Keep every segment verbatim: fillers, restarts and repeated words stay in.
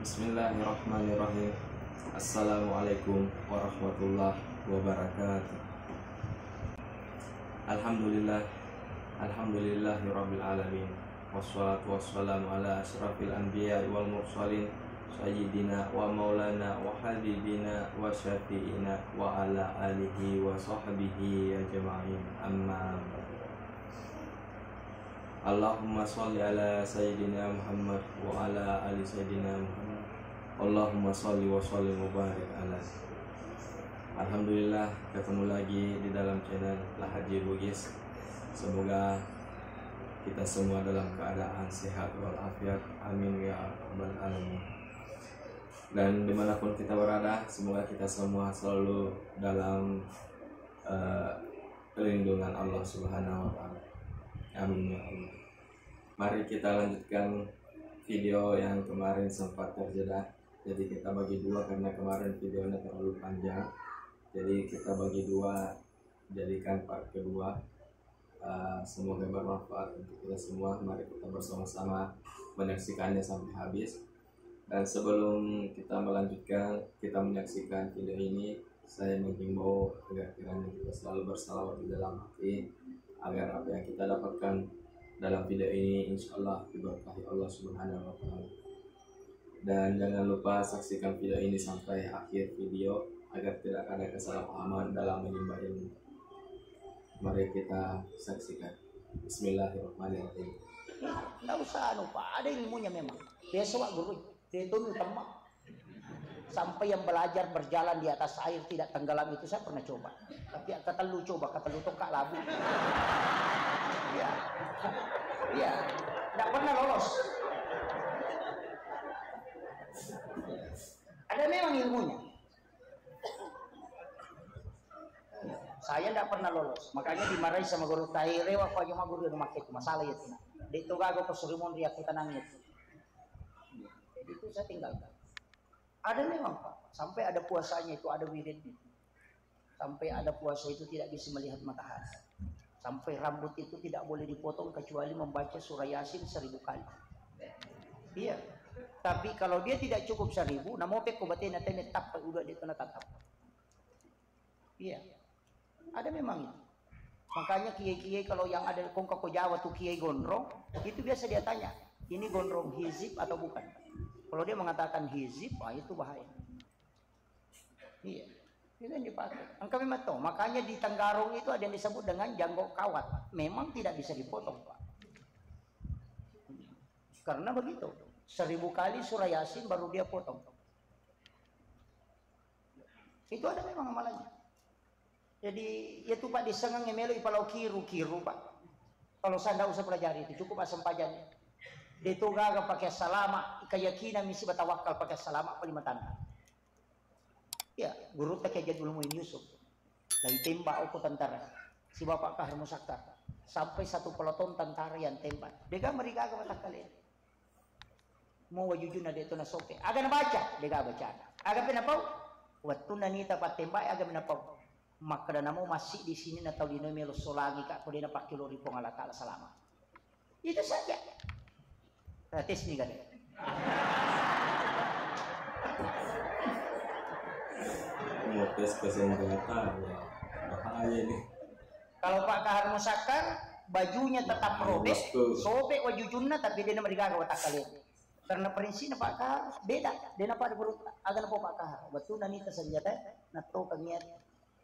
Bismillahirrahmanirrahim. Assalamualaikum warahmatullahi wabarakatuh. Alhamdulillah. Alhamdulillahirabbil alamin. Wassalatu wassalamu ala asyrafil anbiya wal mursalin, sayyidina wa maulana wa habibina wa syafi'ina wa ala alihi wa sahbihi ajma'in. Amma ba'du. Allahumma shalli ala sayyidina Muhammad wa ala ali sayyidina Muhammad. Allahumma shalli wa sallim wa barik ala. Alhamdulillah, ketemu lagi di dalam channel Lahaji Bugis. Semoga kita semua dalam keadaan sehat walafiat. Amin ya rabbal alamin. Dan dimanapun kita berada, semoga kita semua selalu dalam, eh, lindungan Allah Subhanahu wa Ta'ala. Amin ya Allah. Mari kita lanjutkan video yang kemarin sempat terjeda. Jadi, kita bagi dua karena kemarin videonya terlalu panjang. Jadi, kita bagi dua, jadikan part kedua. Eh, semoga bermanfaat untuk kita semua. Mari kita bersama-sama menyaksikannya sampai habis. Dan sebelum kita melanjutkan, kita menyaksikan video ini, saya menghimbau agar kiranya kita selalu bersalawat di dalam hati, agar apa yang kita dapatkan dalam video ini, insya Allah, diberkahi Allah Subhanahu wa Ta'ala. Dan jangan lupa saksikan video ini sampai akhir video, agar tidak ada kesalahpahaman dalam menimba ilmu. Mari kita saksikan. Bismillahirrahmanirrahim. Nggak usah anu, Pak. Ada ilmunya memang. Biasa, Pak, guru. Dia itu utama. Sampai yang belajar berjalan di atas air tidak tenggelam itu saya pernah coba. Tapi yang ketellu coba, ketellu tongkak labu. Iya. Iya. Nggak pernah lolos. Ada memang ilmunya. Saya nggak pernah lolos. Makanya dimarahi sama guru. Tahe rewa ko aja ma guru yang make itu. Masalah itu. Dia itu gagal ko suri monri aku tenang itu. Jadi itu saya tinggalkan. Ada memang, Pak. Sampai ada puasanya itu, ada wiridnya. Sampai ada puasa itu tidak bisa melihat matahari. Sampai rambut itu tidak boleh dipotong kecuali membaca surah Yasin seribu kali. Iya. Tapi kalau dia tidak cukup seribu, namo pekko batena teme tappa udah dia kena tatap. Iya. Ada memang itu. Makanya kiai-kiai kalau yang ada kongka ko Jawa tuh kiai gondrong, itu biasa dia tanya, "Ini gondrong hizib atau bukan?" Kalau dia mengatakan hizib, wah, itu bahaya. Iya. Itu yang dipakai. Engka memang tahu. Makanya di Tenggarong itu ada yang disebut dengan janggo kawat. Memang tidak bisa dipotong, Pak. Karena begitu. Seribu kali surah Yasin baru dia potong. Itu ada memang amalannya. Jadi, ya tu, Pak, disengeng melo ipalao kiru-kiru, Pak. Kalau saya ndak usah pelajari itu, cukup asam pajan. Dia itu gaga pakai salama, keyakinan misi batawakal pakai salama apa lima tanah. Ya, guru tak Kiai Jadul Muin Yusuf. Lagi tembak oko tentara. Si Bapak Kahar Musakkar. Sampai satu peloton tentara yang tembak. Dega merigaga matakkale. Mo wajujunna de' to nasope. Aga nabaca? Dega bacana. Aga pe napau? Wettunna nita pattembak, aga mi napau? Makkeda namo massiddi sininna tau lino melo solangi ka ko de' napakkilori Puang Allah Taala salama. Itu saja. Nah, tes ni kan. Mau tes kesehatan, ya. Bahaya ini. Kalau Pak Kahar Musakkar, bajunya tetap robek, sobek wajujunna, tapi de' namarigaga watakkalena. Karena prinsipnya Pak Kahar beda, de' napada guru, aga napau Pak Kahar. Wettunna nita senjata, nattoka niat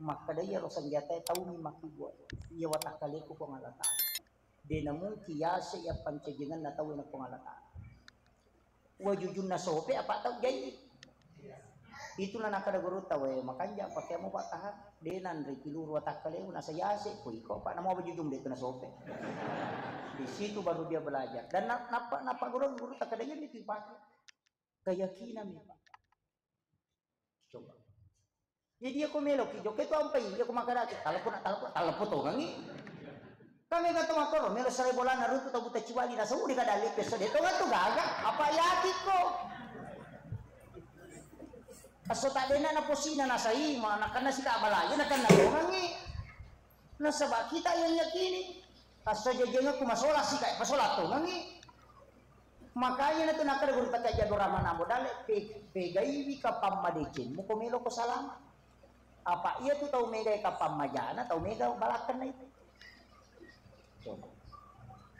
makkeda iyaro senjata taumi makkibua. Iya watakkaleku Puang Allah Taala. De' namungkin yase iya pancajenganna tau na Puang Allah Taala. Wajujunna sope apa tau janji. Itulah nakkeda gurutta, we, makanja pakeammu Pak Kahar. De' nanre kiluru watakkaleu, nasa yase ko iko, Pak, namo wajujung de' tu nasope. Di situ baru dia belajar. Dan na-, napa, napa guru, gurutta kada iya itu dipakai. Keyakinan mi, Pak. Coba. Jadi, iya ko meloki jokka tu ampai, iya ko makkedaki, "Taleppo na, taleppo, taleppo tongengi." Kami kata makkoro, melo sarai bolana rutu tabu taciwali, nasa udi ka dalle peso de' tonga tu gaga, apa yakikko. Aso tak dena na posina nasa ima, nakanna sika balaja, nakanna tongengi. Nasaba kita yang yakini. Aso jajengakku masola sika, pasola tongengi. Makanya natu nakkeda guru takajja Abdurrahman Ambo Dalle, pe-, pegaiwi kapang madeceng, muko melo ko salama. Apa iya tu tau mega kapang majana, tau mega balakkenna itu. Coba.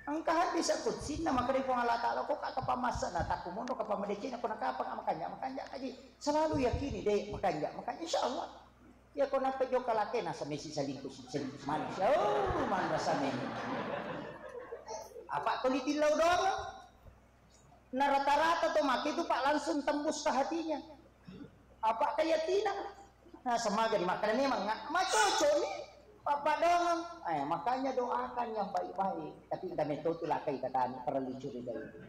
Engka hadis kutsinna makkeda Puang Allah Taala, ko ka kapang massa na takku monro kapang madeceng, ko nakapang makanja, makanja kaji. Selalu yakini deh makanja, makanja insya Allah. Ya ko nappa jokka lake nasa mesi selingkuh, selingkuh mana? Oh, mana rasa meni. Apa ko ditillau doang? Nah, rata-rata to make itu, Pak, langsung tembus ke hatinya. Apa keyakinan? Nah, semaga di makkeda memang nggak macoco nih, Bapak doang. Eh, makanya doakan yang baik-baik. Tapi nggak metode lakai kata anu, perlu curiga itu.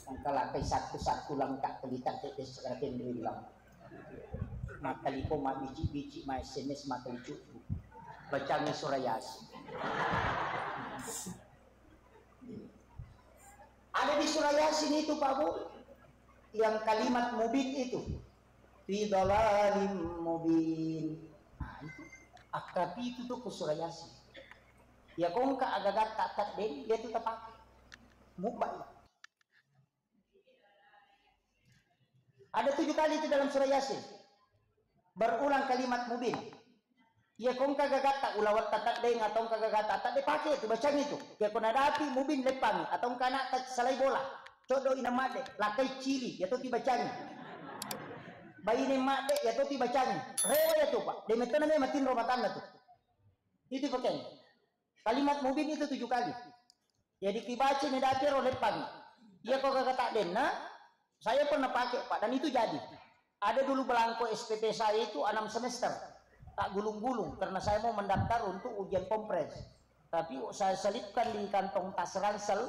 Engka lakai satu-satu langkah pelitang ke sekarang bilang. Makkaliko mabbici-bici, ma S M S, makkalicu. Bacangi surah Yasin. Ada di surah Yasin itu, Pak Bu, yang kalimat mubin itu. Fi dhalalim mubin. Nah, itu. Akkapi itu tuh ke surah Yasin. Ya kongka agak-agak tak tak den, dia tuh terpakai. Mubin. Ada tujuh kali itu dalam surah Yasin. Berulang kalimat mubin. Iya, ko engka gagatta, ulawetta tadde, atau engka gagatta tadde, pake itu, bacang itu. Iya, ko nadapi mubin, leppangi. Atau engka anak salai bola, coddo inang madde, lakai cili, iya to tibacangi. Baine madde, iya to tibacangi. Rewa iya tu, Pak. De metona me matinro matanna tu. Itu pakai. Kalimat mubin itu tujuh kali. Jadi kibaca ni dati ro leppang. Iya ko gaga takdenna, saya pernah pakai, Pak, dan itu jadi. Ada dulu belangko S P P saya itu enam semester. Tak gulung-gulung karena saya mau mendaftar untuk ujian kompres. Tapi saya selipkan di kantong tas ransel,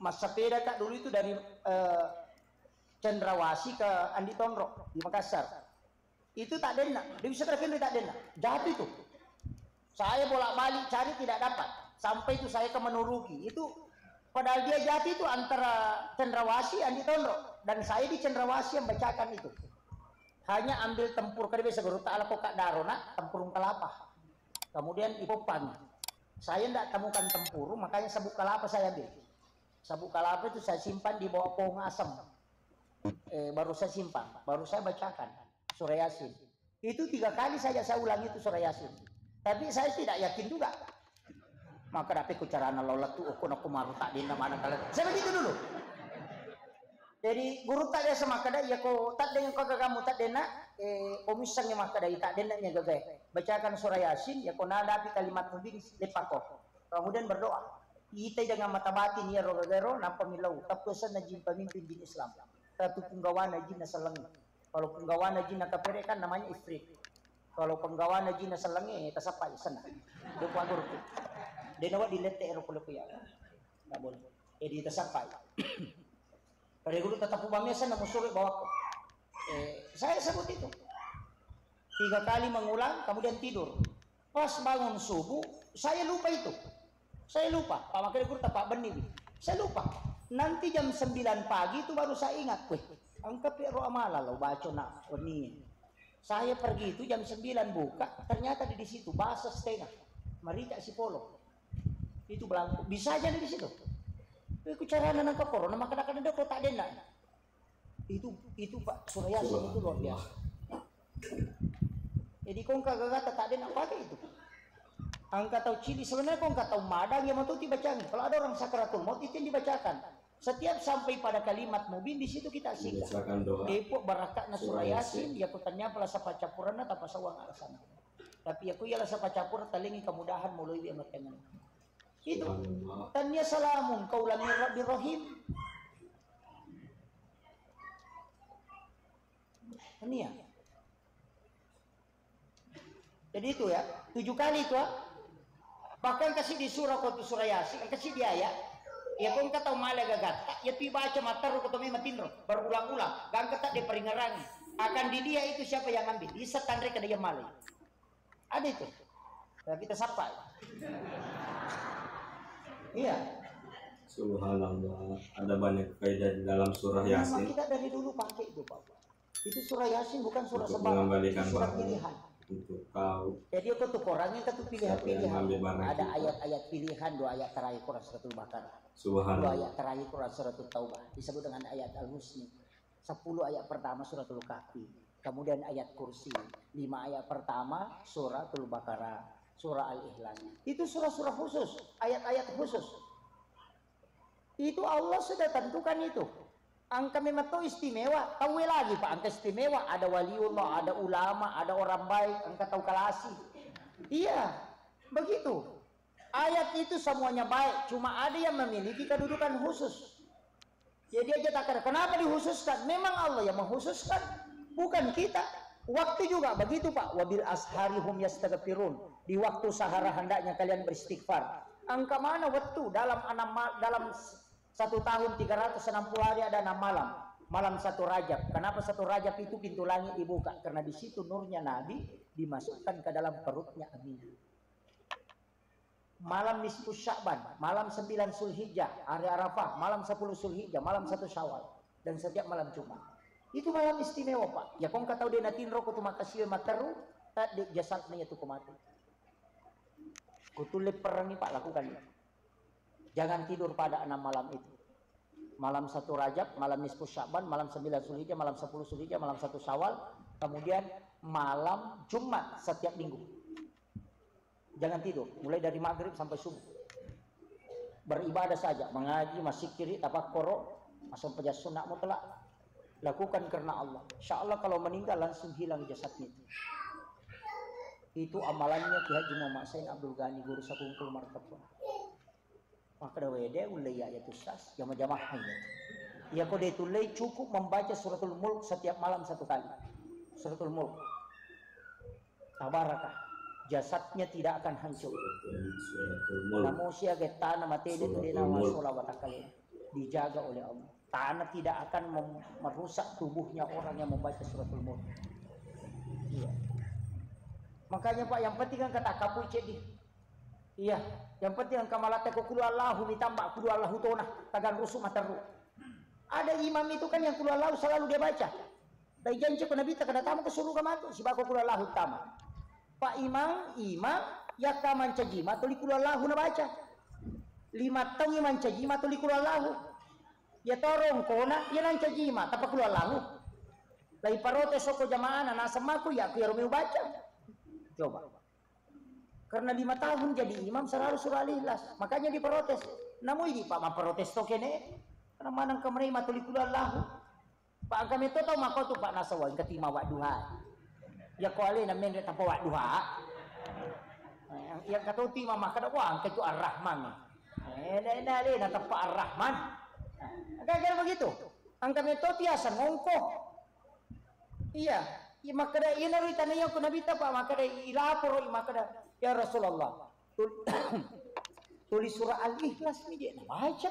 massapeda, Kak, dulu itu dari, eh, Cendrawasih ke Andi Tonro di Makassar. Itu takdenna, de bisa kira-kira takdenna. Jatuh itu. Saya bolak-balik cari tidak dapat. Sampai itu saya ke Menuruki. Itu padahal dia jatuh itu antara Cendrawasih, Andi Tonro. Dan saya di Cendrawasih yang bacakan itu. Hanya ambil tempur, kada biasa guru ta'ala kok Kak Daro, nak, tempurung kelapa. Kemudian ipopang. Saya ndak temukan tempurung, makanya sabuk kelapa saya ambil. Sabuk kelapa itu saya simpan di bawah pohon asam. Eh, baru saya simpan, baru saya bacakan surah Yasin. Itu tiga kali saja saya ulangi itu surah Yasin. Tapi saya tidak yakin juga. Maka dapat ku carana lola tu, aku nak kumaru takdenna mana kalian. Saya begitu dulu. Jadi guru tak biasa makkeda, iya ko takdeng ko gagamu takdenna, eh, ko missangi makkeda, iya takdenna nya gagai. Bacakan surah Yasin, iya ko nadapi kalimat mubin, leppako. Kemudian berdoa. Itai dengan mata batin iya ro gagaero, nappa milau. Tappu senna jin pemimpin jin Islam. Tatu punggawana jin nasellengi. Kalau punggawana jin nakapere kan namanya ifrit. Kalau punggawana jin nasellengi, eh, tasappai senna. Dia kuatur tu. Dia nawa dilette ero kuliah kuya. Nggak boleh. Jadi tasappai. Pada guru tetap ubah mesen namu suruh bawa ko. Eh, saya sebut itu. Tiga kali mengulang, kemudian tidur. Pas bangun subuh, saya lupa itu. Saya lupa. Pak Makil guru tepat benih. Saya lupa. Nanti jam sembilan pagi itu baru saya ingat. Weh, angka pi ro amala lo baco nak benih. Saya pergi itu jam sembilan buka, ternyata di, di situ basah setengah. Marica sipolo. Itu belangko. Bisa aja di situ. Itu carana nangka corona, maka kadang-kadang dia kotak denna. Itu, itu, Pak, surah Yasin itu luar biasa. Jadi kau nggak gagah tak ada nak pakai itu. Angka tau cili sebenarnya kau nggak tau madang yang mau tuh dibacakan. Kalau ada orang sakaratul maut itu yang dibacakan. Setiap sampai pada kalimat mubin di situ kita singgah. Membacakan doa. Epo barakatna surah Yasin, ya kutanya pala sapa campuranna tapa sawang alasan. Tapi ya ku ialah sapa campur talengi kemudahan mulai dia matengan. Itu. Subhanallah. Tania salamun qaulan min rabbir rahim. Tania. Jadi itu ya, tujuh kali itu ya. Bahkan kasih di surah, kau tu surah Yasin, kasih di ayat. Ya kau engkau tahu malah gagat, ya pi baca matar kau tu memang tinro, berulang-ulang. Gak engkau tak dia peringerangi. Akan di dia itu siapa yang ambil? Bisa tandai kada yang malah. Ada itu. Tapi kita sapa. Iya. Subhanallah, ada banyak faedah di dalam surah Yasin. Memang kita dari dulu pakai itu, Pak. Itu surah Yasin bukan surah sembarang, mengembalikan surah pilihan. Untuk tahu. Jadi, aku tuh kurangnya ke tuh pilihan-pilihan. Ada ayat-ayat pilihan, dua ayat terakhir Quran Suratul Baqarah. Subhanallah. Dua ayat terakhir Quran Suratul Taubah. Disebut dengan ayat Al-Husni. Sepuluh ayat pertama Suratul Kahfi. Kemudian ayat Kursi. Lima ayat pertama Suratul Baqarah. Surah Al-Ikhlas. Itu surah-surah khusus. Ayat-ayat khusus. Itu Allah sudah tentukan itu. Engka memang to istimewa, tauwe lagi, Pak, engka istimewa, ada waliullah, ada ulama, ada orang baik, engka tau kalasi. Iya, begitu. Ayat itu semuanya baik, cuma ada yang memiliki kedudukan khusus. Jadi aja tak ada. Kenapa dikhususkan? Memang Allah yang mengkhususkan, bukan kita. Waktu juga begitu, Pak. Wabil ashari hum yastaghfirun. Di waktu sahara hendaknya kalian beristighfar. Engka mana waktu dalam enam ma- dalam satu tahun tiga ratus enam puluh hari ada enam malam. Malam satu Rajab. Kenapa satu Rajab itu pintu langit dibuka? Karena di situ nurnya Nabi dimasukkan ke dalam perutnya Aminah. Malam nisfu Sya'ban, malam sembilan Zulhijjah, hari Arafah, malam sepuluh Zulhijjah, malam satu Syawal. Dan setiap malam Jumat. Itu malam istimewa, Pak. Ya, kong katau de natinro ko tu makasiwe materu, tak de jasad na ya tu ko mati. Kutulle perangi, Pak, lakukan itu. Jangan tidur pada enam malam itu. Malam satu Rajab, malam nisfu Sya'ban, malam sembilan Zulhijjah, malam sepuluh Zulhijjah, malam satu Syawal, kemudian malam Jumat setiap minggu. Jangan tidur, mulai dari maghrib sampai subuh. Beribadah saja, mengaji, masikiri, tapakkoro, massempajang sunnah mutlak. Lakukan karena Allah. Insya Allah kalau meninggal langsung hilang jasadnya itu. Itu amalannya Ki Haji Muhammad Sain Abdul Ghani, guru sakungkul martapun. Makkeda, "Wede, ulle iya, ya tu, Ustaz, jama-jamaah ini." Iya, ko de tullei, cukup membaca Suratul Mulk setiap malam satu kali. Suratul Mulk. Tabarakah. Jasadnya tidak akan hancur. Suratul Mulk. Namu siaga tana mate de tu de nawa sola watakkalena. Dijaga oleh Allah. Tanah tidak akan mem- merusak tubuhnya orang yang membaca Suratul Mulk. Iya. Makanya, Pak, yang penting kan kata kapui cedi. Iya, yang penting engka malate ko kulu Allahu, mitamba kulu Allahu tona, tagang rusu materru. Ada imam itu kan yang kulu Allahu selalu dia baca. Dai janji ko Nabi ta kada tama ke suruga matu, sibako kulu Allahu tama. Pak Imam, imam, yakka mancaji ma tuli kulu Allahu na baca. Lima taung mancaji ma tuli kulu Allahu. Ya torong kona, ya nancaji ma tapa kulu Allahu. Lai parotes soko jamaah na nasemaku ya aku ya romeu baca. Coba. Karena lima tahun jadi imam selalu surah Al-Ikhlas. Makanya diprotes. Namu idi Pak maprotes to kene. Karena manang kemrei matuli kulu Allahu. Pak engka meto tau mako tu Pak nasawa engka tima wa duha. Ya ko ale na menre tapa wa duha. Yang kata tima maka da wah engka tu Ar-Rahman. Eh, na ale na tapa Ar-Rahman. Gagal begitu. Engka meto tiasa ngongko. Iya, iya, makkeda, iyanaro itanaiya ko Nabitta, Pak, makkeda, ilaporo, makkeda, "Ya Rasulullah, tul-, tuli surah Al-Ikhlas mi je nabaca.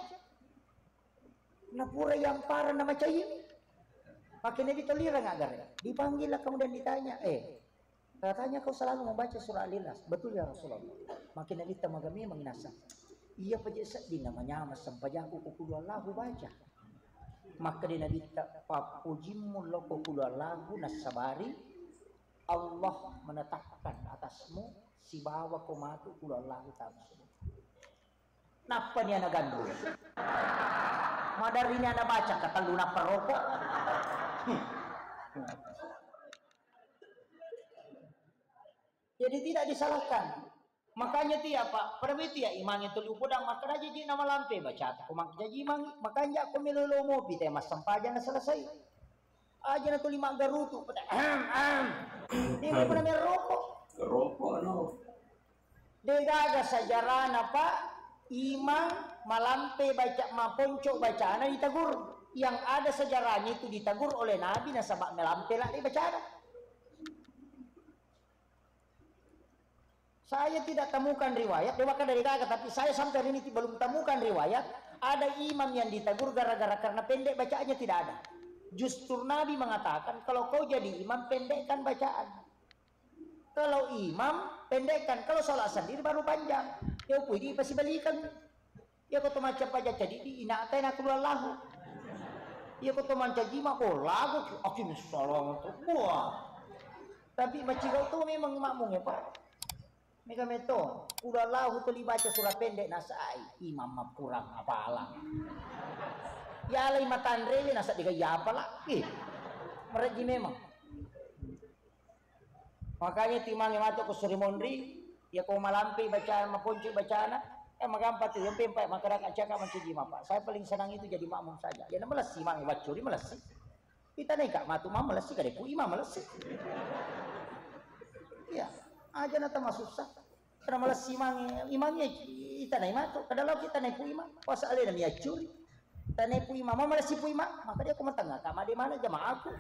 Napura yang parah namacai mi." Makkeda Nabitta, "Lirang agare." Dipanggil lah, kemudian ditanya, eh, katanya, "Kau selalu membaca surah Al-Ikhlas?" "Betul, ya Rasulullah." Makkeda Nabitta, "Maga memang inasang." Iya paje sedding namanyameng sempajakku ko kulu Allahu baca. Makkeda Nabitta, "Pappojimmu lokko kulu Allahu nassabari Allah menetapkan atasmu sibawa ko matu kulu Allahu tama suruga." Nappa ni anak gandum. Madarri ni anak baca katellu nappa rokok. Jadi tidak disalahkan. Makanya tu ya, Pak, pada itu ya, imang itu liu podang, makkeda jaji na malampe baca, ko mak-, jaji imang, makanja ko melo-lo mopi te massempajang na selesai. Aja na tuli maggarutu, peta-, ahem, ahem. Ini pernah merokok. Rokok, no. Degaga sejarahna, Pak, imang malampe baca, maponco bacana ditegur. Yang ada sejarahnya itu ditegur oleh Nabi nasaba malampe la dibacana. Saya tidak temukan riwayat, dewa kada degaga, tapi saya sampai hari ini belum temukan riwayat ada imam yang ditegur gara-gara karena pendek bacaannya, tidak ada. Justru Nabi mengatakan, "Kalau kau jadi imam, pendekkan bacaan. Kalau imam, pendekkan. Kalau sholat sendiri baru panjang." Ya, pui di pasti balikan. Iya ko to mancaji paja cadi di inata na kulu Allahu. Iya ko to mancaji ma bola ko akim salam to. Wah. Tapi macigau tu memang makmum ya, Pak. Mega meto, udah lahu tuli baca surah pendek nasai, imam mah kurang apalang. Ya alai matanre nasa diga ya apala. Ih. Mereji memang. Makanya timange matu ku suri monri, ya ko malampe baca maponcu bacana, eh magampa tu yang pempai makaraka caka mancuji mapa. Saya paling senang itu jadi makmum saja. Ya malessi mangi baccuri malessi. Kita nih kak matu mama malessi kade pu imam malessi. Iya, aja na tama susah. Karena malessi mangi imamnya kita naik matu. Kada lo kita naik pu imam. Puasa alena mi accuri. Tane pu imam, mama lesi pu imam, maka dia aku matengah, kak made mana jamaahku.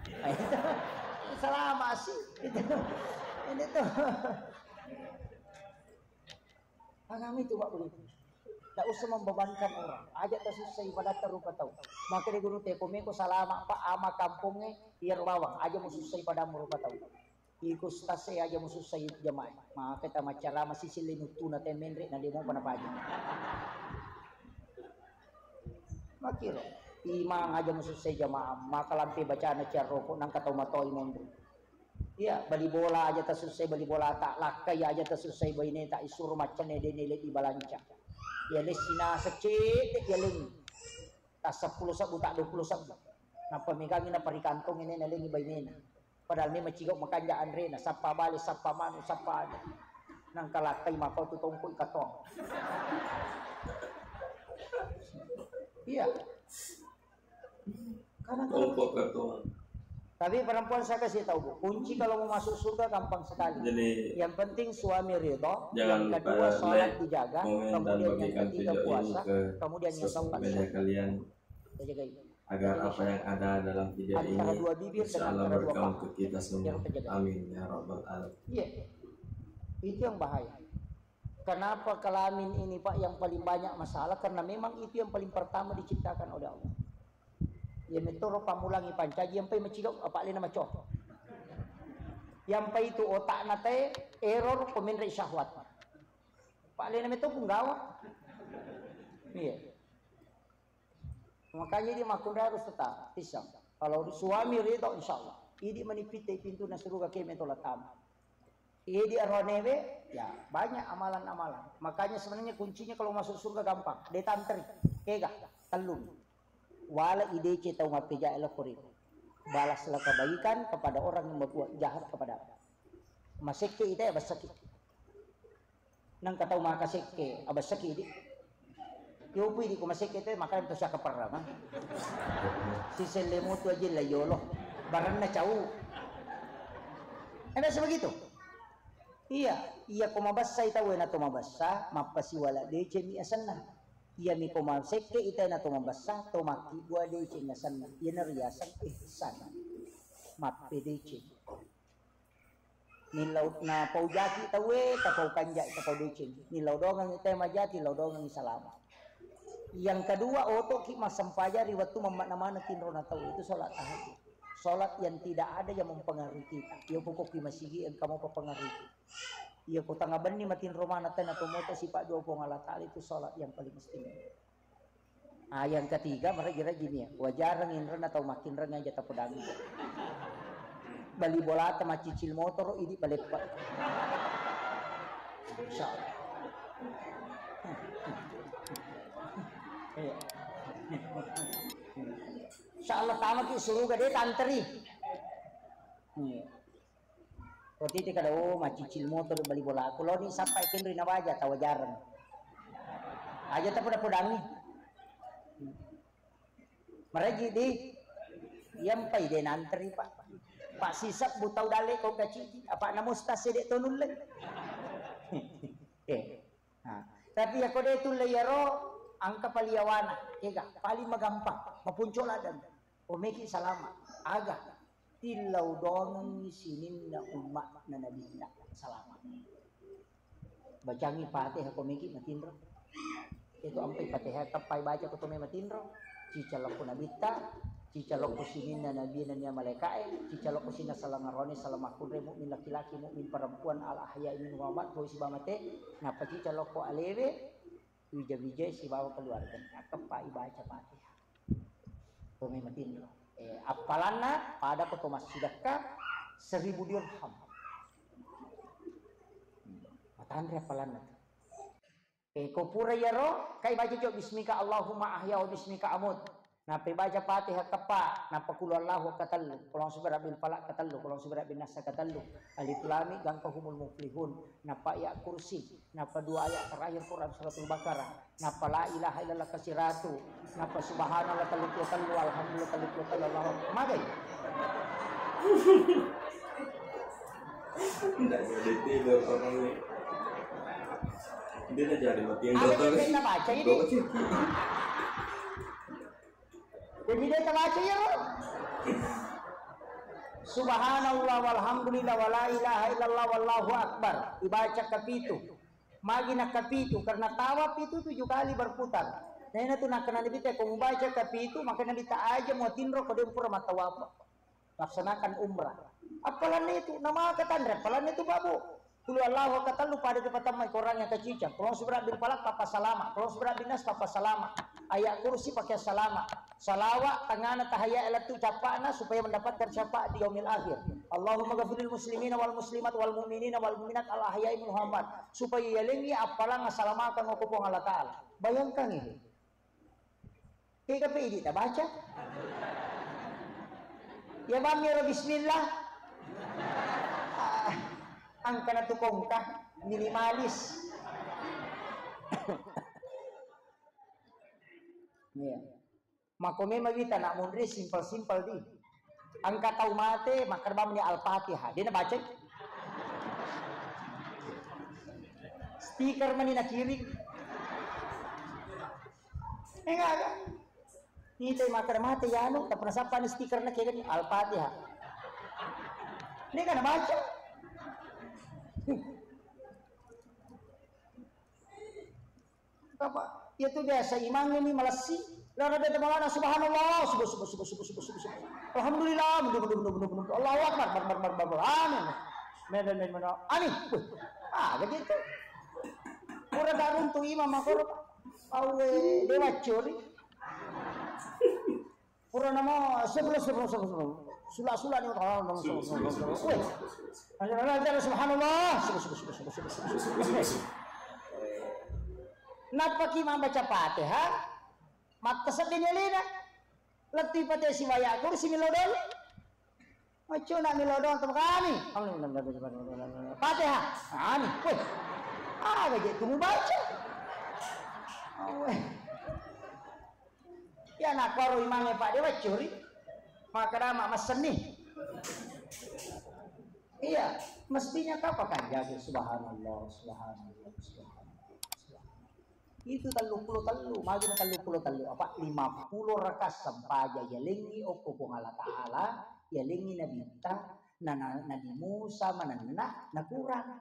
Selama sih. Itu. Ini tuh. Agama itu, Pak, begitu. Tak usah membebankan orang. Aja tak susah ibadah rupa tahu. Maka dia guru teko meko salama, Pak, ama kampungnya, iya bawang. Aja mau susah ibadah rupa tahu. Iko stase aja musussai jamaah. Maka ta maccarama sisi linuttuna te menre na demo pana paja. Makiro. Imang aja musussai jamaah, maka lampe bacana ciarroko nangka tau matoi monro. Iya, bali bola aja tasussai bali bola tak lakkai aja tasussai baine tak isuro maccane dene le di balanca. Ya lessina secede ya leng. Tak sepuluh sebbu tak dua puluh sebbu. Napa megangi na parikantong ini nalengi bainena. Padahal memang cigau makanja anrena, sappa bale, sappa manu, sappa anu. Nang kalakkai mako tu tongko ikatong. Iya. Karena kalau Tongko ikatong. Tapi perempuan saya kasih tahu, Bu, kunci kalau mau masuk surga gampang sekali. Jadi, yang penting suami ridho, jangan yang kedua lupa sholat like, dijaga, komen, dan kemudian yang bagikan ketiga video ini puasa, ke kemudian yang sosial keempat media sholat. Kalian. Kita jaga itu. Agar apa yang ada dalam video ini, insya Allah, berkah untuk kita semua. Amin ya rabbal alamin. Iya. Itu yang bahaya. Kenapa kelamin ini, Pak, yang paling banyak masalah? Karena memang itu yang paling pertama diciptakan oleh Allah. Ya metoro pamulangi pancaji yang pai macigau apa lena maco. Yang pai itu otak nate error pemenre syahwat. Pak lena meto punggawa. Iya. Makanya idi makkunrai harus tetap pisang. Kalau suami ridho, insya Allah. Idi manipitai pintu na suruga keme tola tamu. Idi aronewe, ya banyak amalan-amalan. Makanya sebenarnya kuncinya kalau masuk surga gampang. Dia tantri, kega, tellung. Wala idece tau mappeja elo kori. Balaslah kebaikan kepada orang yang berbuat jahat kepada. Masekke ite basaki. Nang katau maka sekke, abessaki di. Yopu di ko masekke te, maka to siaka perrama. Si selle motu aja la yolo. Baranna cau. Enak sebegitu. Iya, iya ko mabassa ita wena to mabassa, mappasiwala deceng mi asenna. Iya mi ko masekke ita na to mabassa, to makki dua deceng asenna. Iya na riaseng ihsan. Mappe deceng. Nillau napaujaki tauwe, tapau kanjai, tapau deceng. Nillau dongengngi tau majati, lau dongengngi salama. Yang kedua, otoki massempajang ri wettu mammakna maneng tinrona tau, itu sholat tahajud. Sholat yang tidak ada yang mempengaruhi kita. Iya pokokki masigi engka mau pengaruhi. Iya ko tengah benni matinro maneng tena to moto sifat dua Puang Allah Ta'ala itu sholat yang paling istimewa. Ah, yang ketiga, meragi-ragi nih. Wajareng inrena tau makinreng aja tapodangi. Bali bolata macicil motor, idi paleppa. Insya Allah. Iya. Insya Allah tamaki suruga deh tanteri. Iya. Ko titi kada, oh, macicil motor bali bolaku. Loni sappai kenri na baja tawajareng. Aja tapoda-podangi. Maraji di, iyampai de nanteri, Pak. Pak sisebbu tau dalle ko kaciji, apa na musta sede to nulle. Eh. Nah, tapi yako de tulle yaro angka paliawana, kega paling magampang, mapunco ladang. Omeki salama, aga tillau dongengngi sininna umma na nabitta salama. Bacangi Fatihah ko meki matinro. Itu ampai Fatihah teppai baca ko tome matinro. Cicalokko nabitta, cicalokko sininna nabi nennia malaikae, cicalokko sinna salangarone salamakkunre mukmin laki-laki mukmin perempuan al ahya minhum wal amwat, poi siba mate, nappa cicalokko alewe, wija-wijai sibawa keluarga. Teppai baca Fatihah. Tome matinro. Eh, appalanna pada ko to massidekka seribu dirham. Anre appalanna tu. Eh, ko pura iyaro, kai baca jo bismika Allahumma ahya wa bismika amut. Nappa baca Fatihah keppa, nappa qul huwallahu katellu. Qul a'udzu birabbil falaq katellu, qul a'udzu birabbin nas katellu. Alif lam mim, gangka humul muflihun. Nappa ayat kursi, nappa dua ayat terakhir Quran suratul Baqarah. Nappa la ilaha illallah kasiratu. Nappa subhanallah tellu puluh tellu, alhamdulillah tellu puluh tellu, Allahu akbar. Magai. Ndak jadi tidur orangnya. Dia dah jadi mati yang Ada dokter. Yang kita baca ini. Dokter. Jadi dia terbaca ya, Bro. Subhanallah walhamdulillah wala ilaha illallah wallahu akbar. Ibaca kapitu. Magi nakapitu, karena tawaf itu tujuh kali berputar. Nah, ini tuh, nah, kena Nabi teh, ko mubaca kapitu, maka Nabi tak aja mau tinro ko dempur mata wafat. Laksanakan umrah. Apalanna itu, nama katanre, apalanna itu babu. Qul huwallahu katellu pada tu patamai Quran yang kacicang. Qul a'udzu birabbil falaq, papa salama. Qul a'udzu birabbin nas, papa salama. Ayat kursi pakai salama. Salawat, tangana tahayya lettu capakna supaya mendapatkan syafaat di yaumil akhir. Allahumma ghafiril muslimina wal muslimat wal mu'minina wal mu'minat al ahya'i minhum wal amwat. Supaya yalengi appalang asalamakang ko Puang Allah Ta'ala. Bayangkan ini. Kega pe idi tabaca? Ya bang miro bismillah. Ah, angkana tu kongka minimalis. Iya. Mako memang wita nak munri simpel-simpel di. Angka tau mate, makkeda bang meni Al-Fatihah. Dia nabaca. Stiker meni nakiring. Enggak ada. Nitai makkeda mate ya anu, tak pernah sapa ni stiker na kega ni Al-Fatihah. Ini kan baca. Apa? Iya tu biasa imang ini malessi. Lara bete malana subhanallah, subuh, subuh, subuh, subuh, subuh, subuh, subuh. Alhamdulillah, mendung, mendung, mendung, mendung, mendung. Allahu Akbar, bar, bar, bar, bar, bar. Amin. Medan, medan, medan. Amin. Wih. Ah, begitu. Pura darun tu imam makoro. Awe, dewa curi. Pura nama, sebelum, sebelum, sebelum, sebelum. Sula, sula ni, oh, nama, sebelum, sebelum, sebelum. Weh. Subhanallah. Nappaki mambaca Fatihah, mattaseddini alena. Letti pate siwaya kursi milodong. Maccuna milodong tu kami. Fatihah. Ani, weh. Aga je tu mubaca. Weh. Ya, nakoro imangnge Pak Dewa curi. Maka dama massenni. Iya, mestinya kau pakai jaga subhanallah, subhanallah, subhanallah. Itu tellu puluh tellu, magi na tellu puluh tellu, apa lima puluh rakaat sempajang yalengngi okko Puang Allah Ta'ala, yalengngi Nabitta, na, na, Nabi Musa manenna, nakurang.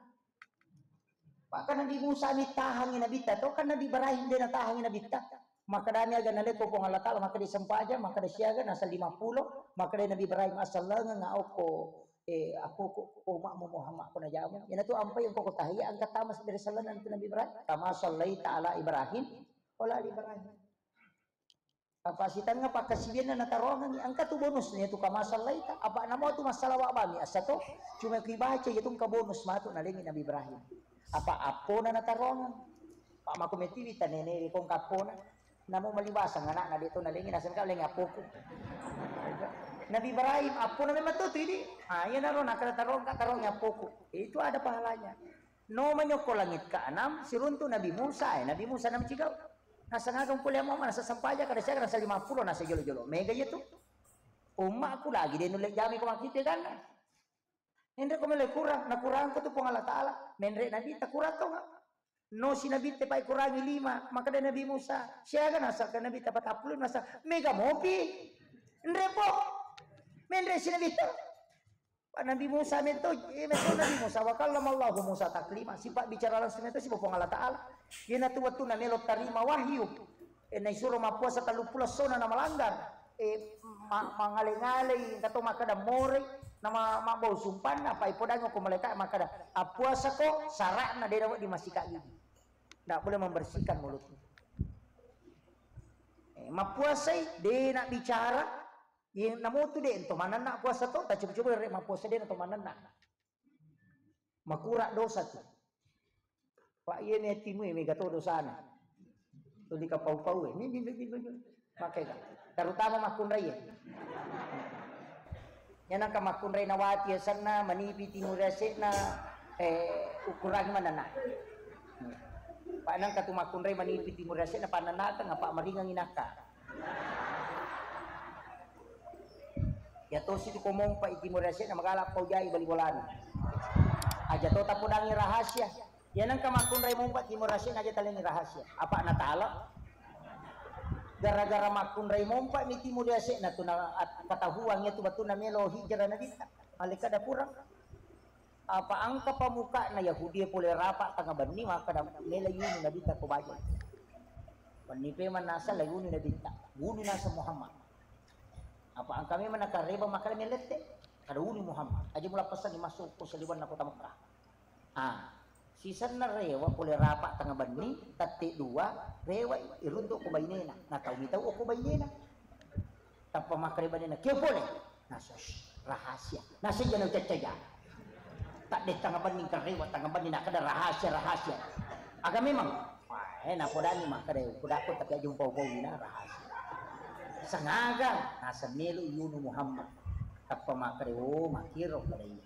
Maka Nabi Musa mi tahangi Nabitta to, kan Nabi Ibrahim de natahangi Nabitta. Maka dami aga naleko Puang Allah Ta'ala, maka de sempajang, maka de siaga, nasa lima puluh, maka de Nabi Ibrahim asal lengeng okko, eh, aku ko, ko makmu Muhammad ko najamu. Ina tu ampai engko ko tahiyya, angka tamas dari salana tu Nabi Ibrahim. Kama sallaita ala Ibrahim, wala ali Ibrahim. Apa sitengnga pakkasiwianna natarongengngi, engka tu bonusna tu kama sallaita. Apa namo tu massalawa bami assa to, cuma ku ibaca iya tu engka bonus matu nalengi Nabi Ibrahim. Apa appona natarongeng. Pak mako metiwi tanene ko engka appona. Namo malibasang anakna de to nalengi nasengka lengi appoku. Nabi Ibrahim appona memang to tu idi. Ah, iya naro nakala tarongka tarongi appoku. Itu ada pahalanya. No manyokko langit keenam, siruntu Nabi Musa, eh, Nabi Musa namcigau. Nasangageng pole Muhammad, nasa sempajang, kada siaga, nasa lima puluh, nasa jolo-jolo. Mega iya tu. Ummaku lagi de nulle jami ko makkite ganna. Enre ko mele kurang, nakurang ko tu Puang Allah Ta'ala. Menre Nabi takurang to, Pak. No si Nabi te pai kurangi lima, maka de Nabi Musa. Siaga nasa ke Nabi te patapulu, nasa mega mopi. Enre po. Menre si Nabi te. Pak Nabi Musa mento, eh, mento Nabi Musa, wa kallamallahu Musa taklima. Sifat bicara langsung mento sifat Puang Allah Ta'ala. Iyanatu wettunna melo tarima wahyu. Eh, naisuro mappuasa telluppulo essona namalanggar. Eh, ma-, mangale-ngalei, engka to makkeda morei, nama mabbau sumpanna, apa ipodangi ko malaika makkeda, appuasako, sara'na de nawedding massika gigi. Ndak boleh membersihkan mulutmu. Eh, mappuasai, de nak bicara, Iye, namotu de ento manenna puasa to, tacoba-coba re mappuasa de ento manenna. Makura dosa tu. Pak, iya ni atimu, mega to dosana. Tuli ka pau-pau, eh. Ni, ni, ni, ni, ni. Makega. Terutama makkunrai, eh. Iya nengka makkunrai nawati asenna, manipi timur ase'na, eh, ukurangi manenna. Pak, nengka tu makkunrai manipi timur ase'na, panennateng, apa maringangi nakka. Iya tosi tu ko mompa i timur ase'na, magala pau jai bali bolana. Aja to tapodangi rahasia. Iya nengka makkunrai mompa timur ase'na aja talengi rahasia. Apa natala? Gara-gara makkunrai mompa mi timur ase'na tu na at-, katahuang iya tu batuna melo hijrah Nabitta. Malekka dapurang. Apa engka pamukana Yahudi pole rapa tengnga benni makkeda, "Mela yunu Nabitta ko baja." Wenni pe mannasa la yunu Nabitta, wunu naseng Muhammad. Apa engka memang nakareba makkeda, "Melette." Kada wunu Muhammad. Aja mula pesanni masuk ko saliwenna kota Mekah. Ah, sisenna rewa pole rapa tengnga benni, tette dua, rewa iruntu ko bainena. Natau mitau ko bainena. Tappa makkeda bainena, "Kio pole?" Nasa, "Shh, rahasia." Nasa jana ucaccaja. Tadde tengnga benni karewa, tengnga benni nakkeda rahasia, rahasia. Aga memang? Wah, eh, napodani makkeda, "Podakko tapi aja umpau-pau ina rahasia." Sengaga, nasa melo yunu Muhammad. Tappa makkeda, "Oh, makkiro pada iya."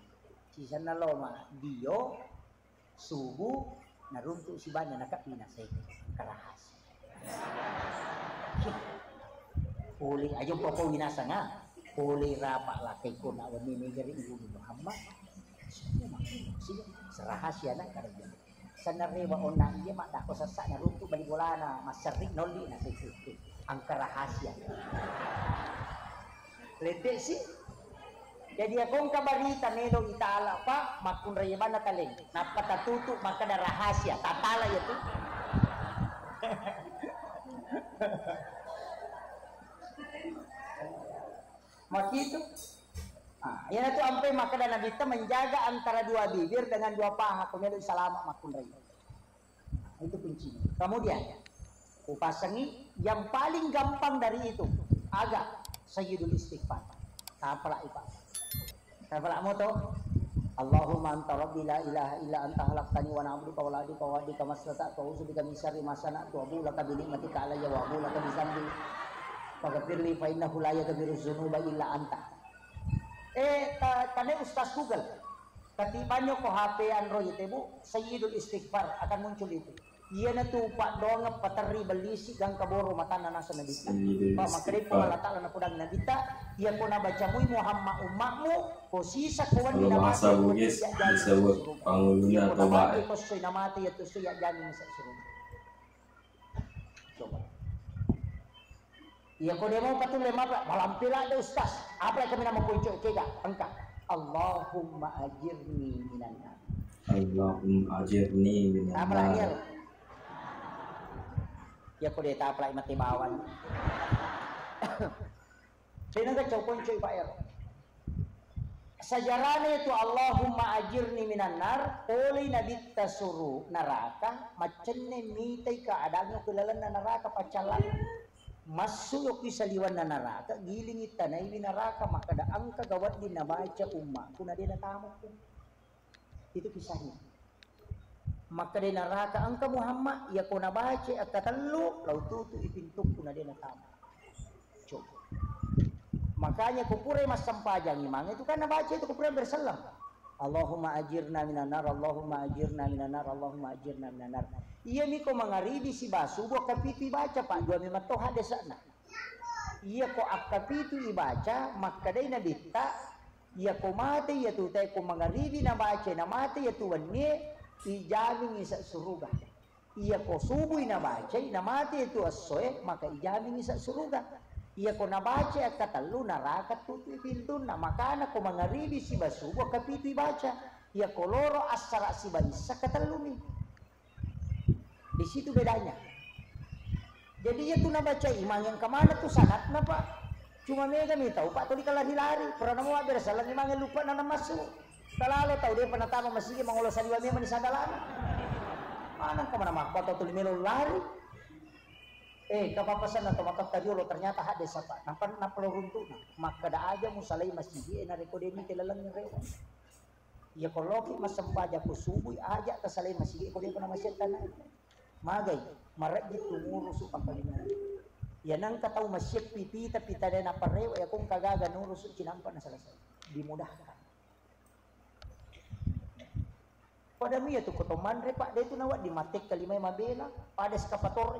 Sisenna lo ma dio, subuh, naruntuk sibanna nakappi naseng, karahas. Pole aja poko winasanga, pole rapa lakkai ko na wenni negeri Ibnu Muhammad. Serahasia na karena. Senarewa onna iya maddako sessa naruntuk bali bolana, masserri nolli naseng, angka rahasia. Lette'si. Jadi, iya ko engka barita melo itala, Pak, makkunrai banna taleng. Nappa tatutu makkeda rahasia, tatala iya tu. Makitu. Ah, iyanatu ampai makkeda Nabitta menjaga antara dua bibir dengan dua paha, ko melo salama makkunrai. Itu kuncinya. Kemudian, kupasangi yang paling gampang dari itu. Aga? Sayyidul Istighfar. Tapalak, Pak. Tapalak moto. Allahumma anta rabbi la ilaha illa anta khalaqtani wa ana abduka wa abduka wa abduka mastata'tu a'udzu bika min syarri ma sana'tu abu'u laka bi ni'matika alayya wa abu'u laka bi dzambi faghfirli fa innahu la yaghfiru dzunuba illa anta. Eh, ta-, tane Ustaz Google. Ketibanyo ko H P Android itu, Bu, Sayyidul Istighfar akan muncul itu. Iyanatu paddoangeng paterri bellisi gangka boro matanna naseng Nabi. Sayyidul Pak, makkedai Istighfar. Puang Allah Ta'ala napodangi Nabitta, iya ko nabaca mui Muhammad ummakmu, ko sisa ko wenni namate, bahasa Bugis disebut panguluna toba. Iya ko namate ko soi namate, iya tu soi ajjami masa suruga. Coba. Iya ko de mau patulle mapa, malampe ladde Ustaz. Apa kami nama kuncu kega? Engka. Allahumma ajirni minan nar. Allahumma ajirni minan nar. Apa lagi ya? Iya ko de tapalak mate bawang. Sehingga cau kuncu Pak ya. Sajarana itu Allahumma ajirni minan nar, pole Nabitta suru neraka, maccenne mitai keadaanna ku lalenna neraka paccallang. Massu ki saliwenna neraka, gilingi tanaiwi neraka, makkeda engka ga wedding nabaca ummakku na de natamukku. Itu kisahnya. Makkeda neraka engka Muhammad, iya ko nabaca akkatellu, lau tutu i pintukku na de natama. Coba. Makanya ko purai massempajang imang itu kan nabaca itu ko purai berselang. Allahumma ajirna minan nar, Allahumma ajirna minan nar, Allahumma ajirna minan nar. Iya mi ko mangaribi siba subuh kapitu ibaca, Pak, dua memang toha desakna. Iya ko akkapitu ibaca, makkedai Nabitta, iya ko mate iya tu tae ko mangaribi nabaca, namate iya tu wennie, ijamingi sa suruga. Iya ko subui nabacai, namate iya tu essoe, maka ijamingi sa suruga. Iya ko nabaca akkatellu, naraka tutui pintunna. Makana ko mangaribi siba subuh akkapitu ibaca. Iya ko loro assara siba issa katellumi. Di situ bedanya. Jadi iya tu nabaca imang yang kemana tu sanatna, Pak. Cuma mega mi tau, Pak, tuli kalari-lari. Pernah mau ada salah imang yang lupa nana masuk. Talalo tau dia pernah tama masjid mangolo saliwa memang di sadalana. Mana kemana mah kota tuli melo lari. Eh, kapapa sana to makatta riolo ternyata hadde sapa. Nampa napelo runtukna. Makkeda aja musalai masjid e narekko demi telaleng rewa. Iya ko loki massempajang ko subui, aja tasalai masigi ko de ko na masiattana. Magai, marejji tu ngurusu pakalima. Iya nangka tau masieppi pita, pita de naparewa, iya ko engka gaga nurusu cinampa na selesai. Dimudahkan. Pada mi iya tu ko to manre, Pak, de tu nawedding mattekka lima mabela, pada eskavator.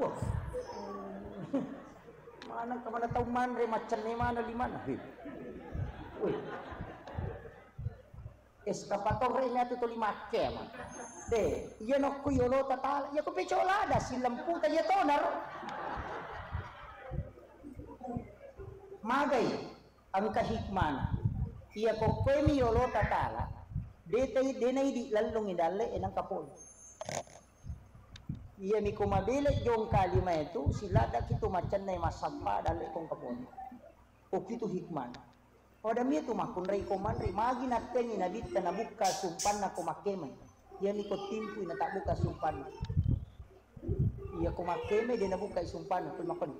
Wah. Mana kemana tau manre, macenne mana limana. Hei. Wih. Eskavator ini atu tuli makke, Mang. De, iya nokku yolo tatala, iya ko pecola ada silemputa iya tonar. Magai. Engka hikmana. Iya kokkoe mi yolo tatala, de tai, de naidi lellungi dalle e nangka pole. Iya mi ko mabele jong kalima itu, siladaki tu macenna massappa dalle kong kapole. Oki tu hikmana. Pada mi tu makkunrai ko manre, magi nattengi nabitta nabukka sumpanna ko makkemai. Iya mi ko timpui natabbuka sumpanna. Iya ko makkemai de nabukkai sumpanna, ko makkoni.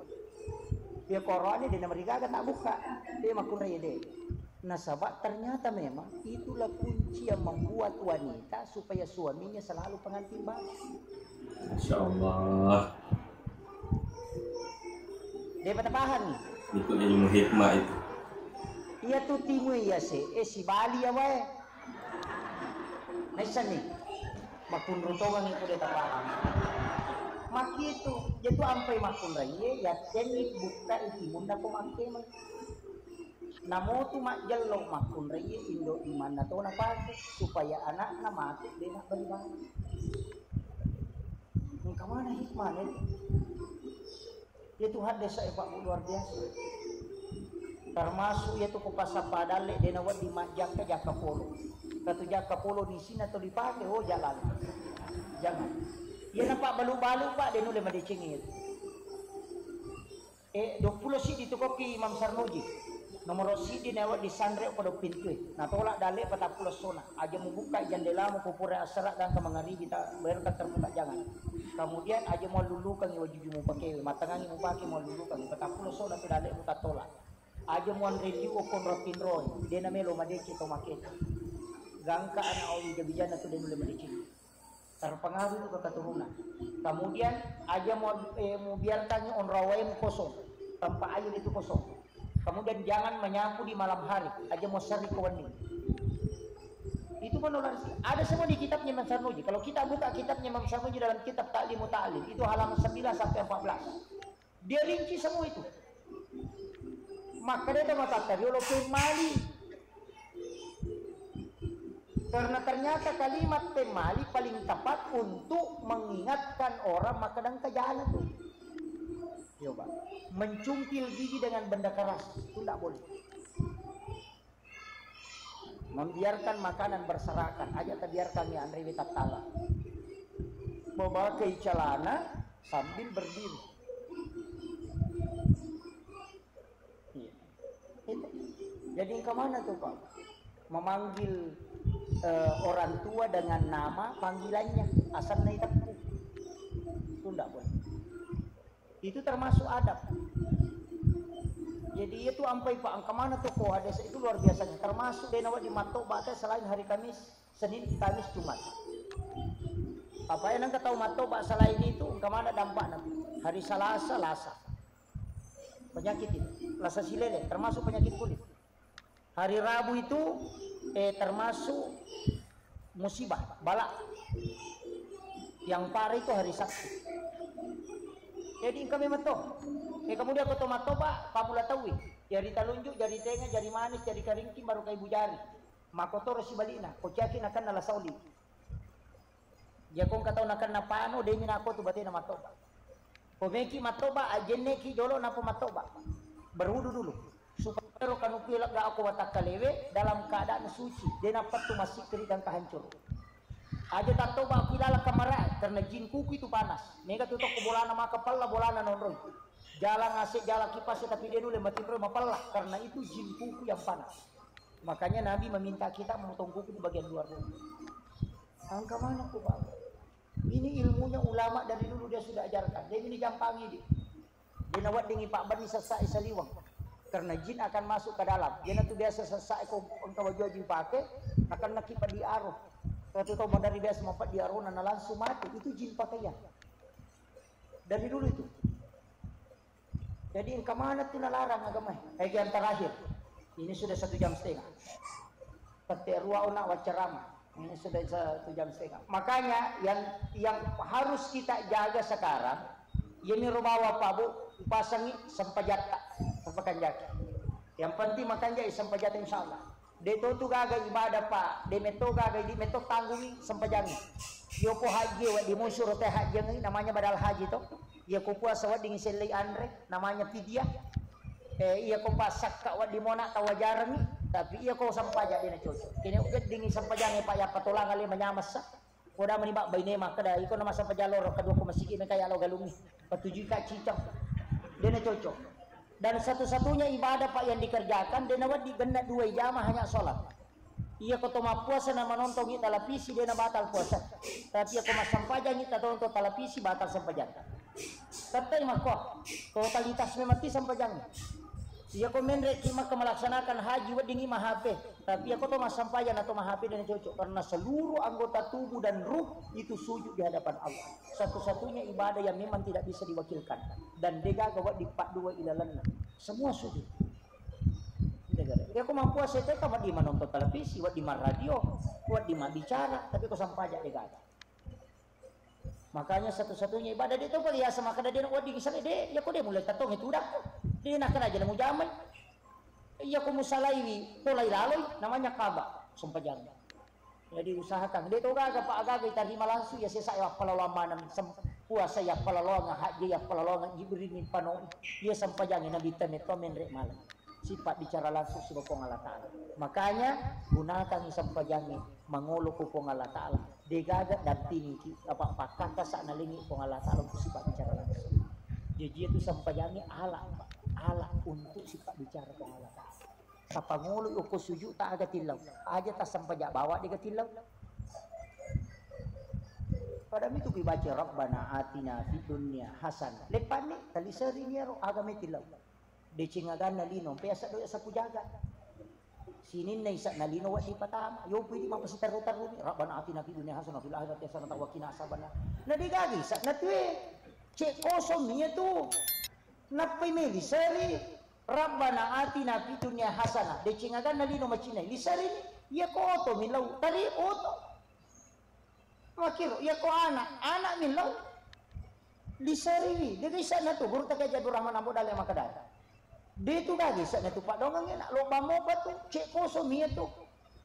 Iya ko oroane de namarigaga tabukka. De makkunrai de. Nasaba ternyata memang itulah kunci yang membuat wanita supaya suaminya selalu pengantin baru. Insya Allah. De patapahang. Itu ilmu hikmah itu. Iya tu timu iya se, eh si Bali ya wae. Naissenni, makkunru tongengi ko de tapahang. Makkitu, iya tu ampai makkunraie, yattenni bukkai timunna ko makkemai. Namo tu majjello makkunraie indo imanna to napake, supaya anakna matu de nabbali-bali. Engka mana hikmahna itu? Iya tu haddesa e, Pak, luar biasa. Termasuk iya tu ko passappa dalle de nawedding majjakka jakka polo. Katu jakka polo di sini atau dipake, oh jalan. Jangan. Iya na pabbalu-balu, Pak, de nulle madecengi itu. Eh, duappulo siddi tu kokki Imam Sarnuji. Nomoro siddi nawedding sanre ko do pintue. Natolak dalle patappulo sona. Aja mubukka jandelamu ko pura assara gangka mangaribi ta berkat terbuka jangan. Kemudian aja muallulukangi wajuju mupakewe, matangangi mupake muallulukangi, patappulo sona tu dalle mutatolak. Aja muanre liu okko nroppinroi, de namelo madeceng to maketa. Gangka anak owi jabijanna tu de nulle madeceng. Terpengaruh itu ke keturunan. Kemudian aja mu, eh, mubiarkangi onrong awae mu kosong, tempat air itu kosong. Kemudian jangan menyapu di malam hari, aja mau seri ke wenni. Itu kan ular si-, ada semua di kitabnya Imam Sarnuji. Kalau kita buka kitabnya Imam Sarnuji dalam kitab Ta'limu Ta'lim, itu halaman sembilan sampai empat belas. Dia rinci semua itu. Maka dia matatta riolo pemmali. Karena ternyata kalimat pemmali paling tepat untuk mengingatkan orang maka dengka jalan tuh. Coba, mencungkil gigi dengan benda keras itu tidak boleh. Membiarkan makanan berserakan, aja tabiarkan ya anre tattala. Memakai celana sambil berdiri. Iya. Itu. Jadi engka mana tuh, Pak? Memanggil eh, orang tua dengan nama panggilannya, asanna iteppu. Itu ndak boleh. Itu termasuk adab. Jadi itu ampai, Pak, engka mana toko ada itu luar biasanya. Termasuk dena wadi mattoba te selain hari Kamis, Senin, Kamis, Jumat. Apa yang engka tau mattoba selain itu, engka mana dampakna? Hari Selasa, Lasa. Penyakit itu, Lasa silele, termasuk penyakit kulit. Hari Rabu itu eh, termasuk musibah, bala. Yang parah itu hari Sabtu. Jadi engka memang to. Eh, kemudian ko to mattoba, pamula taui. Jari talunjuk, jari tenga, jari manis, jari karingking, baru kaibu jari. Makotoro sibalina, kociaki nakanna La Sauli. Iya ko engka tau nakenna pano, demi nako tu batena mattoba. Ko meki mattoba, ajenneki jolo napa mattoba. Berwudu dulu. Supaya ro kanupi lega ako watakkalewe dalam keadaan suci. Dena pettu masikri dan kehancur. Aja tattoba aku ilala kamara karena jin kuku itu panas. Mega tu tokko bolana maka pella bolana nonroi. Jalan ase, jalan kipas tapi dia dulu matinroi mapella karena itu jin kuku yang panas. Makanya Nabi meminta kita memotong kuku di bagian luar dulu. Angka mana ku bawa? Ini ilmunya ulama dari dulu dia sudah ajarkan. Dia ini jampangi di. Dia nawaddingi Pak Bani sesai saliwang. Karena jin akan masuk ke dalam. Iyanatu biasa sessa' ko engka waju-waju ipake, nakennaki peddi aro. Satu tau modari biasa mapeddi arona, na langsung mati. Itu jin pakaian. Dari dulu itu. Jadi engka maneng tu nalarang agamae. Eh, yang terakhir. Ini sudah satu jam setengah. Pette rua ona waccarama. Ini sudah satu jam setengah. Makanya yang yang harus kita jaga sekarang, iyami ro bawang, Pak Bu, upasangi sempajatta, sempakanjaki. Yang penting makanjaki sempajatta, insya Allah. De' to tu gaga ibadah, Pak. De' metto gaga, idi' metto tanggungi sempajangi. Iyako hajji, wedding musuro te hajjiangi, namanya badal haji to. Iyako puasa wedding sellei anre, namanya fidyah. Eh, iyako passakka wedding mona tawajarangi, tapi iyako sempaja de' nacocok. Kene wedding sempajangi, Pak, ya patolang ale manyamessa. Ko da mani bak baine makkeda, iko na massempajang loro kedua ko masigi, meka ya lo galungi. Patujui ka cicak. De' nacocok. Dan satu-satunya ibadah, Pak, yang dikerjakan, de' nawedding genna dua ijama, hanya sholat. Iyako to mappuasa na manontongi televisi, de' nabatal puasa. Tapi iyako massempajangi tatonton televisi, batal sempajang. Tettai makko, totalitas memang ti sempajang. Iyako menre' ki Makkah melaksanakan haji, weddingi ma-H P. Tapi iyako to massempaja na to ma-H P de' nacocok, karena seluruh anggota tubuh dan ruh itu sujud di hadapan Allah. Satu-satunya ibadah yang memang tidak bisa diwakilkan dan de' gaga wedding paddua ilalenna. Semua sujud. De' gaga. Iyako mappuasa teka wedding manonton televisi, wedding maradio, wedding mabbicara, tapi ko sempaja de' gaga. Makanya satu-satunya ibadah de' to pale biasa makkeda de' wedding iseng, de', iyako de' mulai tatongi tudakko. De' nakkeda aja na mujamai. Iyako musalaiwi, tolai laloi, namanya qada, sempajang. Jadi usahakan, de' to gaga, Pak, gaga itarima langsung, ya sesa ya appalaloang maneng, sem-, puasa ya appalaloang, haji ya appalaloang, Jibril mimpanoi, ya sempajang, Nabi ta metto menre' malai. Sipabbicara langsung sibawa Puang Allah Ta'ala. Makanya gunakan sempajangi mangolo ko Puang Allah Ta'ala. De' gaga dampingiki, apa pakkakkasa nalengi Puang Allah Ta'ala untuk sipabbicara langsung. Jadi itu sempajangi alat, Pak. Alat untuk sipabbicara Puang Allah Ta'ala. Tapangolo oko sujud ta aga tillau. Aja ta sempaja bawa de' gaga tillau. Pada mitu kibaca Rabbana atina fid dunya hasanah. Leppanni taliseri niaro aga me tillau. Deceng aganna lino, mpe asa doya sapu jaga. Sininna isa'na lino wedding patama. Yompu idi' mappasiterru-terruni, Rabbana atina fid dunya hasanah wa fil akhirati hasanah wa qina azabannar. Na de' gaga isa'na tue. Cek kosong iya tu. Nappai meli seri. Rabbana atina fid dunya hasanah. Deceng aganna lino macinai. Liseri ni. Iya ko oto millau. Tari oto. Makkiro, iya ko ana', ana' millau. Liseriwi, de' gaga isa'na tu, gurutta Kiai Abdul Rahman Ambo Dalle makkeda. De' tu gaga isa'na tu, paddoangeng na' lobba mopa tu, cek kosong mi iya tu.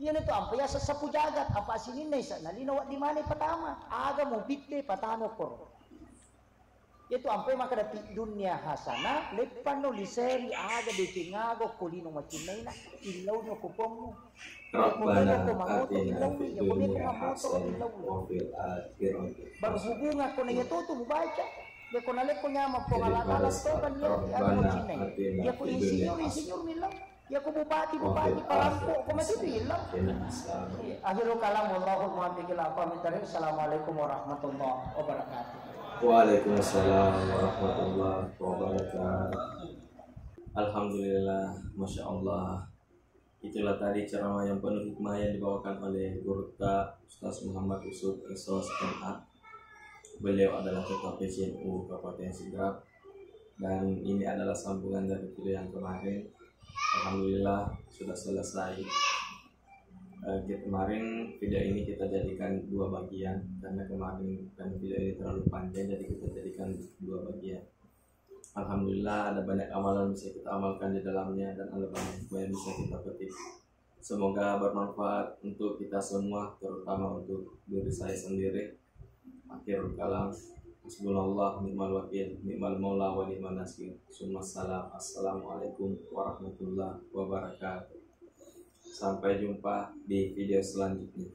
Iyana tu ampe yaseng sapu jagat, apa sininna isa'na lino wedding maneng patama. Aga mupitte patama okkoro. Iyatu ampai makkeda fid dunya hasanah, leppanno liseri aga deceng aga okko lino macinnaina, illauni okko Puangmu. Iyako melo ko mangoto illauni, iyako melo mangoto illauni. Berhubungan ko na iyatu tu mubaca. Iyako nalekko nyameng Puang Allah Ta'ala, toba niat anu macinnai. Iyako insinyur, insinyur millau. Iyako bupati, bupati, parampo, ko matu tu illau. Akhirul kalam, wallahul muwaffiq ila aqwamit thariq. Assalamualaikum warahmatullahi wabarakatuh. Waalaikumsalam warahmatullahi wabarakatuh. Alhamdulillah, Masya Allah. Itulah tadi ceramah yang penuh hikmah yang dibawakan oleh Gurutta Ustaz Muhammad Yusuf, S O S M A. Beliau adalah ketua P C N U Kabupaten Sidrap. Dan ini adalah sambungan dari video yang kemarin. Alhamdulillah, sudah selesai. Eh, kemarin video ini kita jadikan dua bagian, karena kemarin kan video ini terlalu panjang, jadi kita jadikan dua bagian. Alhamdulillah, ada banyak amalan bisa kita amalkan di dalamnya dan ada banyak hikmah yang bisa kita petik. Semoga bermanfaat untuk kita semua, terutama untuk diri saya sendiri. Akhirul kalam, hasbunallah ni'mal wakil, ni'mal maula wa ni'man nasir. Summa salam. Assalamualaikum warahmatullahi wabarakatuh. Sampai jumpa di video selanjutnya.